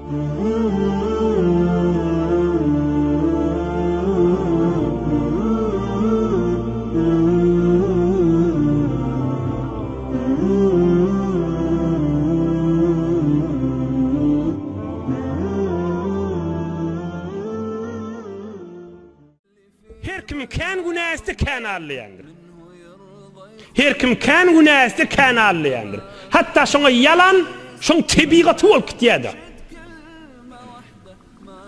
Her kim kän günä etse kän aldaýandyr. Her kim kän günä etse kän aldaýandyr. Hatda şoňa ýalan şoň tebigaty bolup gitýär-de.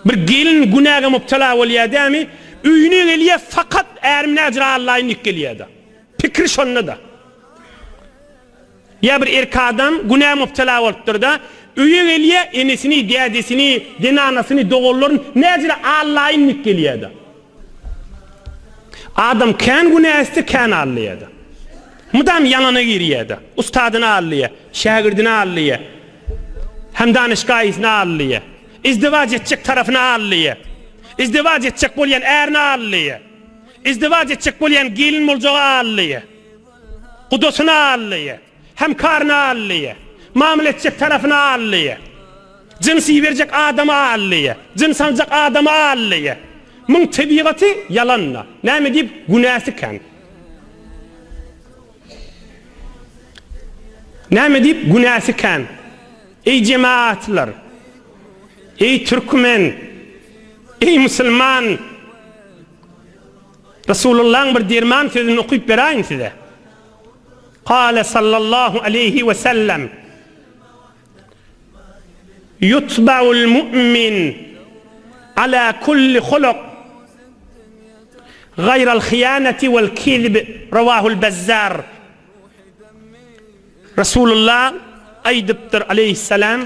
Bir gelin günäge mubtala bolýar dämi? Öýüne gelýär fakat ärim näjür aldaýyn diýip gelýär-de. Pikiri şonda-da. Ýa bir erkek adam günä mubtala bolupdyr-da, öýe gelýär, enesini, dädesini, zenanasyny, doganlaryny näjüre aldaýyn diýip gelýär-de. Adam kän günä etse, kän aldaýar-da. Mydam ýalana girýär-de. Ustadyny aldaýar, şägirdini aldaýar, hemdanyşgaýysyny aldaýar, izdiwaç etjek tarapyny aldaýar, izdiwaç etjek bolýan ärini aldaýar, izdiwaç etjek bolýan gelin boljagy aldaýar. Gudasyny aldy, hemkaryny aldy, mamla etjek tarapyny aldy, jyns iberjek adamy aldy, jyns aljak adamy aldy. Muň tebigaty ýalan-da. Näme diýip, günäsi kän. Näme diýip, günäsi kän. Eý jemaatlar! Eý türkmen! Eý musulman! Resulullahyň bir derman sözüni okyp beräýin size. Kale sallallahu aleýhi we sellem, Yutba'ul mu'min ala kulli huluk gaýral hyýanati wel kizb rawahul Bezzar. Resulullah aýdypdyr aleýhissalam,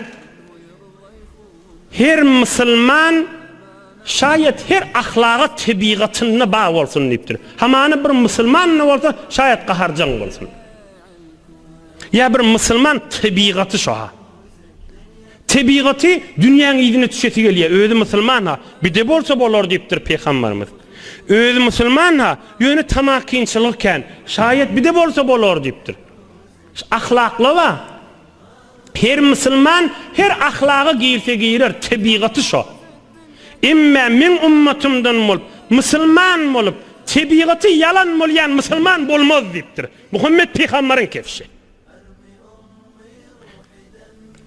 Her musulman şaýat her ahlaga tebigatynda bar bolsun diýipdir. Hamana bir musulman-da bolsa şaýat gaharjaň bolsun. Ýa bir musulman tebigaty şo-ha. Tebigaty dünýäň yzyna düşesi gelýär, özi musulman-ha, bide bolsa bolar diýipdir pygamberimiz. Özi musulman-ha, ýöne tamakinçilik kän, şaýat bide bolsa bolar diýipdir. Ahlakly bar. Her musulman her ahlaga girse girer, tebigaty şo. Emmä meň ummatymdan bolup, musulman bolup, tebigaty ýalan bolýan musulman bolmaz diýipdir. Muhammet pygambaryň kefşi.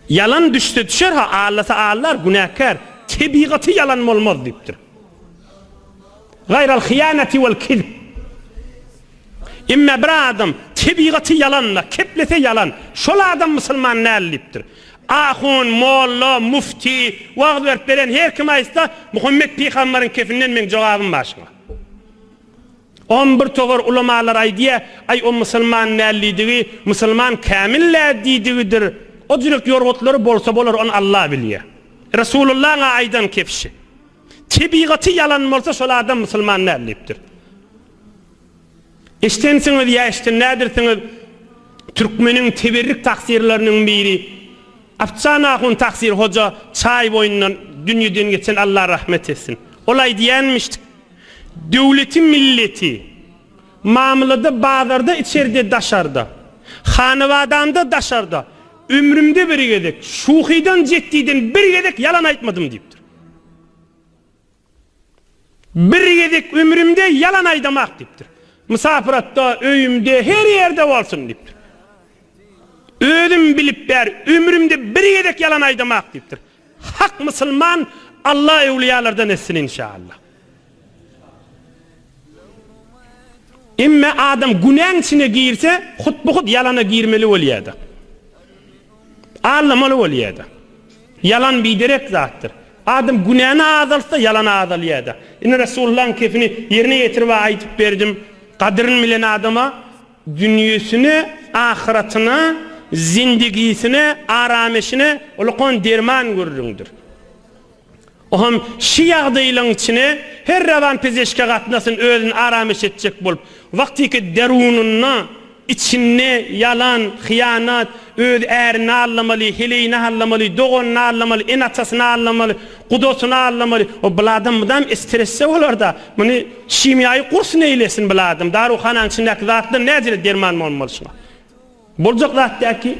Ýalan düşse düşer ha, allasa allar, günäkär, tebigaty ýalan bolmaz diýipdir. Gaýral hyýanati wal kizb. Emme bir adam tebigaty ýalan-da, keplese ýalan, şol adam musulman däl diýipdir. Ahun, molla, mufti, wagyz berip beren her kim aýtsa, Muhammet pygambaryň kefinden meň jogabym bar şuňa. On bir towar ulamalar aýdýar, aý o musulman däl diýdigi, musulman kämil däl diýdigidir. O jürek ýorgutlary bolsa bolar, ony Allah bilýär. Resulullaň-a aýdan kefşi. Tebigaty ýalan bolsa şol adam musulman däl diýipdir. Eşdensiňiz ýa eşden däldirsiňiz, türkmeniň teberrik taksirleriniň biri Apjan ahun taksir hoja çaý boýundan dünýeden geçen Allah rahmet etsin. Ol aýdýanmyşdyk, Döwleti milleti mamlada bazarda içerde daşarda, hanabadamda daşarda ömrümde bir gezek şuhydan jetdiden bir gezek ýalan aýtmadym diýipdir. Bir gezek ömrümde ýalan aýdamak diýipdir. Mysapyratda, öýümde, her ýerde bolsun diýipdir. Özüm bilip ber, ömrümde bir gezek ýalan aýdamak diýipdir. Hak musulman Allah öwlüýalardan etsin inşallah. Emme adam günäň içine girse, hut-bu-hut ýalana girmeli bolýar-da. Aldamaly bolýar-da. Ýalan biderek zatdyr. Adam günäni azaltsa, ýalan azalýar-da. Ine Resulullahyň kefini ýerine ýetirip aýdyp berdim. Gadyryny bilen adama dünýesine, ahyratyna, zindigisine, arameşine ulkan derman gürrüňdir. Ohem şi ýagdaýlaň içine her rawan pezeşke gatnasyn özüni arameş etjek bolup, wagtyky derunynda, içinde ýalan, hyýanat, öz ärini aldamaly, heleýini aldamaly, doganyny aldamaly, ene-atasyny aldamaly, gudasyny aldamaly, o bil adam mydam estresse bolarda, muny şimýaýy gursun eýlesin bil adam, daruhanaň içindäki zatlar näjele derman bolmaly şuňa. Boljak zat däki.